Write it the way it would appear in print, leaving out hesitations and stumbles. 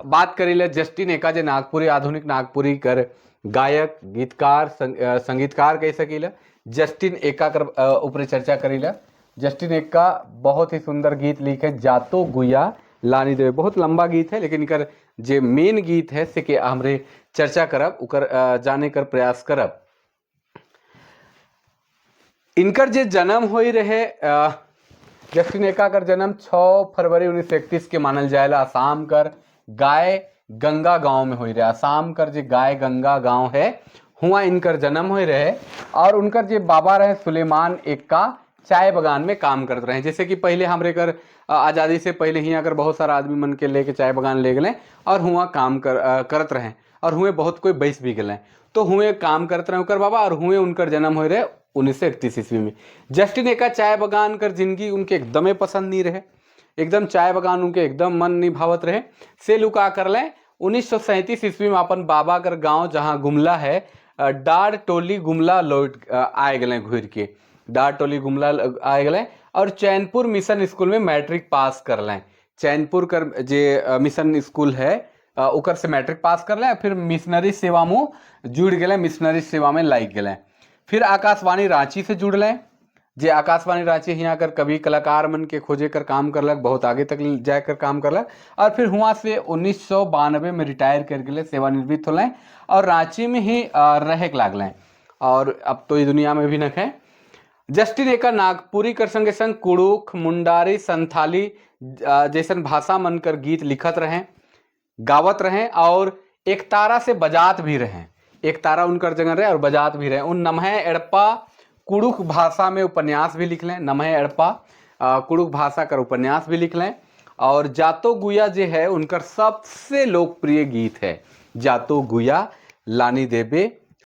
बात करी जस्टिन एक्का, जे नागपुरी, आधुनिक नागपुरी कर गायक, गीतकार, संगीतकार कह सकीला। जस्टिन एक्का कर ऊपर चर्चा करीला। जस्टिन एक्का बहुत ही सुंदर गीत लिखे, जातो गुया लानी देवे। बहुत लंबा गीत है, लेकिन इकर जे मेन गीत है से के हमरे चर्चा करब, उकर जाने कर प्रयास करब। इनकर जे जन्म होई रहे, जस्टिन एक्का कर जन्म 6 फरवरी 1931 के मानल जाएला, आसाम कर गाय गंगा गांव में होई रहे। आसाम कर जे गाय गंगा गांव है, हुआ इनकर जन्म होई रहे। और उनकर जे बाबा रहे सुलेमान एक्का, चाय बगान में काम करते रहे। जैसे कि पहले हमरे कर आज़ादी से पहले ही अगर बहुत सारा आदमी मन के लेके चाय बगान ले गए और हुआ काम करत रहे और हुए बहुत कोई बैस भी गए, तो हुए काम करते रहे उनकर बाबा और हुए उनकर जन्म हो रहे 1931 ईस्वी में। जस्टिन एक्का चाय बगान कर जिंदगी उनके एकदमे पसंद नहीं रहे। एकदम चाय बगान उनके एकदम मन नहीं भावत रहे। से लुका कर लें, 1937 ईस्वी में अपन बाबा कर गांव, जहां गुमला है, डार टोली गुमला लौट आए गए। घूर के डार टोली गुमला आए गए और चैनपुर मिशन स्कूल में मैट्रिक पास कर लें। चैनपुर कर जे मिशन स्कूल है, ओकर से मैट्रिक पास कर लें। फिर मिशनरी सेवा में जुड़ गए, मिशनरी सेवा में लाग गए। फिर आकाशवाणी रांची से जुड़ लें, जे आकाशवाणी रांची यहाँ कर कभी कलाकार मन के खोजे कर काम करलक, बहुत आगे तक जाकर काम करलक। और फिर हुआ से 1992 में रिटायर कर गए, सेवानिवृत्त होलें और रांची में ही रहे के लागलें और अब तो ये दुनिया में भी न है। जस्टिन एक्का नागपुरी कर संगे संग कुड़ुख, मुंडारी, संथाली जैसन भाषा मन कर गीत लिखत रहें, गावत रहें और एक तारा से बजात भी रहें। एक तारा उनकर जगह रहे और बजात भी रहे। उन नमहे एड़पा कुड़ुख भाषा में उपन्यास भी लिख लें। नमहे एड़पा कुड़ुख भाषा कर उपन्यास भी लिख लें। और जातो गुया जे है, उनकर सबसे लोकप्रिय गीत है, जातो गुया लानी देबे।